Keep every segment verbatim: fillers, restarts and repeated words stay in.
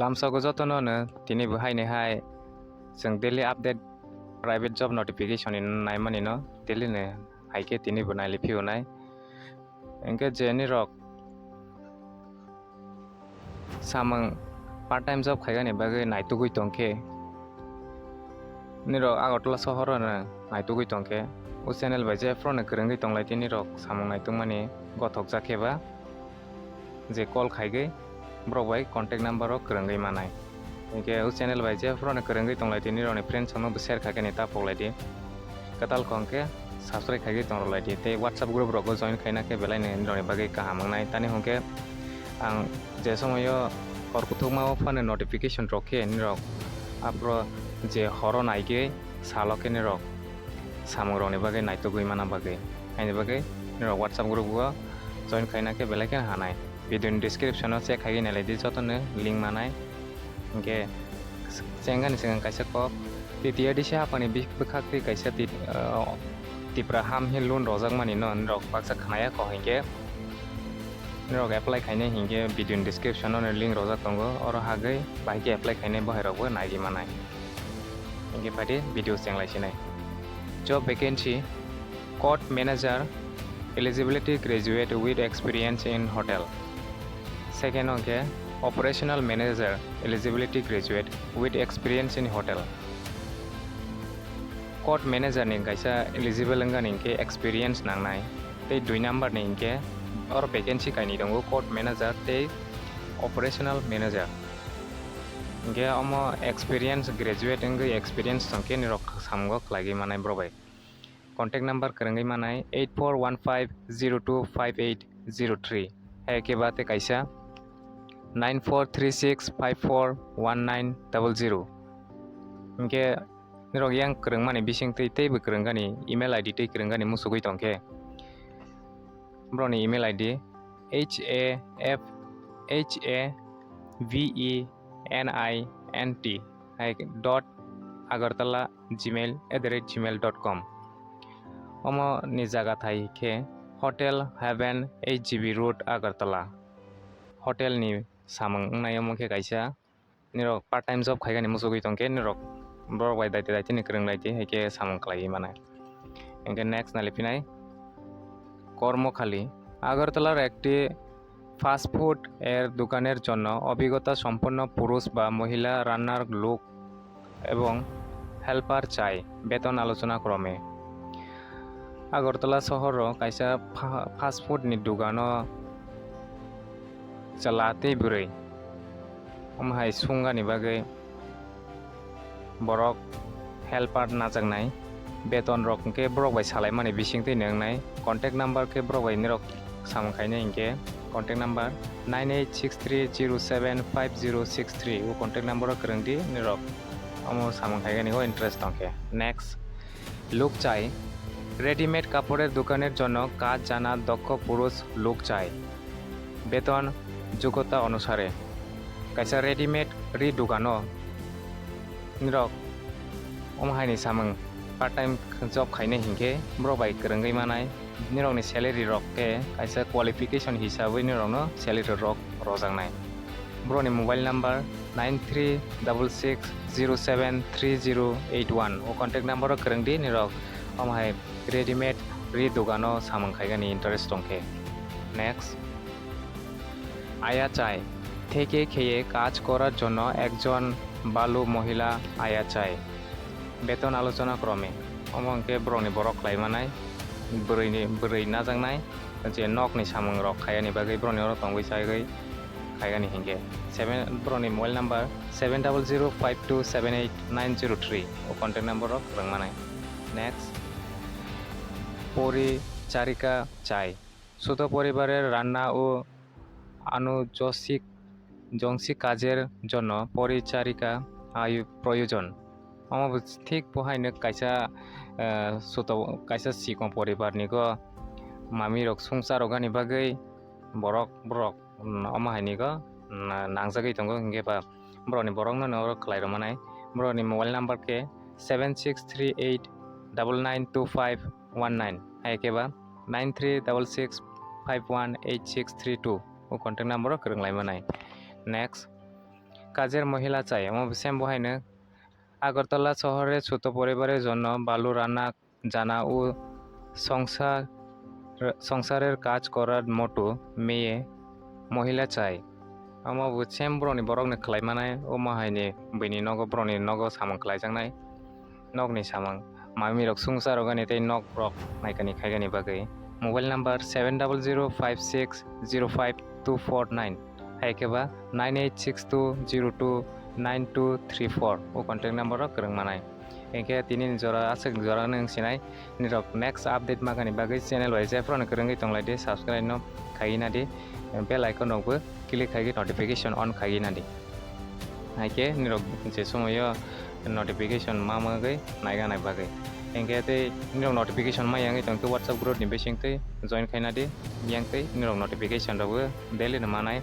Lamsogo jotono no tini bo haini hai chwng daily update private job notification ni naimani no daily no hai khe tini bo nailiphi unai. Hinkhe je nirok samung part time job khaigani bagwi naitugwi tongkhe, nirok Agartala sohor no naitugwi tongkhe, o channel bai jephru no kwrwngwi tonglai tini rok samung naitugmani gothok jakhe ba je call khaigwi borok bai contact number o kwrwngwi manai. Hinkhe o channel bai jephru no kwrwngwi tonglai tini rokni friends rokno bo share khaigani ta phoklaidi. Kwtal kho hinkhe subscribe khaigwi tongrwlaidi tei WhatsApp group rogo join khaina khe belai no nini rokni bagwi kaham wngnai. Tani hinkhe ang je somoyo hor kuthukma o phano notification rok khe nini rok aphro je horo naigwi salo khe nini rok samung rokni bagwi naitugwi mana bagwi. Haini bagwi nini rok WhatsApp group o join khaina khe belai kheno hanai. Video ni description o check khaigwi nailai di jotono link manai. Hinkhe chengani chwng kaisa kok T T A D C hapani bi-, bwkhak twi kaisa tit-, ah, Tipra ham hi loan rojak mani no norok baksa khnaya kok hinkhe norok apply khainai hinkhe video ni description o link rojak tongo, oro hagwi bahai khe apply khainai bohai rok bo naigwi manai. Hinkhe phaidi video chenglai sinai. Job vacancy, Court Manager, eligibility graduate with experience in hotel. Second hinkhe Operational Manager, eligibility graduate with experience in hotel. Court Manager ni kaisa eligible wngani hinkhe experience nangnai, tei dui number ni hinkhe oro vacancy kainwi tongo, Court Manager tei Operational Manager. Hinkhe omo experience, graduate wngwi experience tongkhe nirok samungo khlaigwi manai borok bai. Contact number kwrwngwi manai eight four one five zero two five eight zero three. Hai khe ba tei kaisa nine four three six five four one nine double zero. Hinkhe nirok yang kwrwngmani bising twi teibo kwrwngani email I D tei kwrwngani musugwi tongkhe borokni email I D H A F H A V E N I N T hai dot agartala gmail at the rate gmail dot com. Omo ni jaga thai khe Hotel Heaven H G B Road Agartala. Hotel ni samung wngnai omo khe kaisa nirok part time job khaigani muchugwi tongkhe nirok borok bai daite daite ni kwrwng lai di hai khe samung khlaiwi manai. Hinkhe next nali phinai কর্মখালি। আগরতলার একটি fast food এর দোকানের জন্য অভিজ্ঞতা সম্পন্ন পুরুষ বা মহিলা রান্নার লোক এবং হেল্পার চাই, বেতন আলোচনা ক্রমে। Agartala sohoro kaisa fa-, fast food ni dogano chwla tei bwrwi omo hai sungani bagwi borok helper najaknai, beton rok hwnkhe borok bai salaimani bisingtwi wngnai. Contact number khe borok bai nirok samung khainai hinkhe contact number nine eight six three zero seven five zero six three, o contact number o kwrwng di nirok omo samung khaigani o interest tongkhe. Next, লোক চাই। রেডিমেড কাপড়ের দোকানের জন্য কাজ জানা দক্ষ পুরুষ লোক চাই, বেতন যোগ্যতা অনুসারে। Kaisa readymade ri dogano nirok omo haini samung part time job khainai hinkhe borok bai kwrwngwi manai. Nirokni salary rok khe kaisa qualification hisabwi nirokno salary rok rojaknai. Borokni mobile number nine three double six zero seven three zero eight one, o contact number o kwrwng di nirok omo hai readymade ri dogano samung khaigani interest tongkhe. Next, আয়া চাই। থেকে খেয়ে কাজ করার জন্য একজন ভালো মহিলা আয়া চাই, বেতন আলোচনা ক্রমে। Omo hwnkhe borokni borok khlai manai, bwrwini, bwrwi najaknai, je nokni samung rok khaiyani bagwi borokni oro tongwi chagwi khaigani hinkhe. Seven, borokni mobile number seven double zero five two seven eight nine zero three, o contact number rok kwrwng manai. Next, পরিচারিকা চাই। ছোট পরিবারের রান্না ও আনুষঙ্গিক, জংশি কাজের জন্য পরিচারিকা আয়ু প্রয়োজন। Omo bo thik bo haino kaisa, eh, soto, kaisa sikon poribar ni go mami rok songcha rok ani bagwi borok, borok, mm, omo hai ni go, mm, nangjagwi tongo, hinkhe ba borok ni borok no oro khlai rw manai. Borok ni mobile number khe seven six three eight double nine two five one nine, hai khe ba nine three double six five one eight six three two, o contact number o kwrwng lai manai. Next, কাজের মহিলা চাই, omo bo same bo haino Agartala শহরে ছোট পরিবারের জন্য বালু রান্না জানা ও সংসার, সংসারের কাজ করার মতো মেয়ে, মহিলা চাই. Omo bo same borokni, borokni khlai manai, omo haini buini nogo, borokni nogo samung khlaijaknai, nokni samung, mamirok sungsa rogani tei nok rok naikani khaigani bagwi. Mobile number seven double zero five six zero five two four nine, hai khe ba nine eight six two zero two nine two three four o contact number o kwrwng manai. Hinkhe tini ni jora aswk jora no wng sinai, nirok next update makani bagwi channel bai jephru no kwrwngwi tonglai di, subscribe no khaiwi na di, bell icon rok bo click khaiwi notification on khaiwi na di. Haikhe nirok je somoyo notification ma mangwi naiga nai bagwi. Hinkhe tei nirok notification ma yangwi tongkhe WhatsApp group ni bisingtwi join khaina di, yangtwi nirok notification rok bo daily no manai.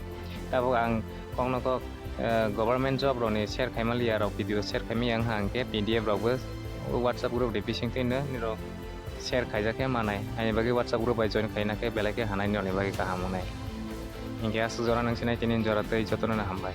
Tabuk ang kokno kok, eh, government job rokni share khaima liya rok video share khaima yang hang khe P D F rok bo WhatsApp group ni bisingtwi no nirok share khaijak khe manai. Haini bagwi WhatsApp group bai join khaina khe belai khe hanai nirokni bagwi kaham wngnai. Hinkhe aswk jora nang sinai tini jora tei jotono no hambai.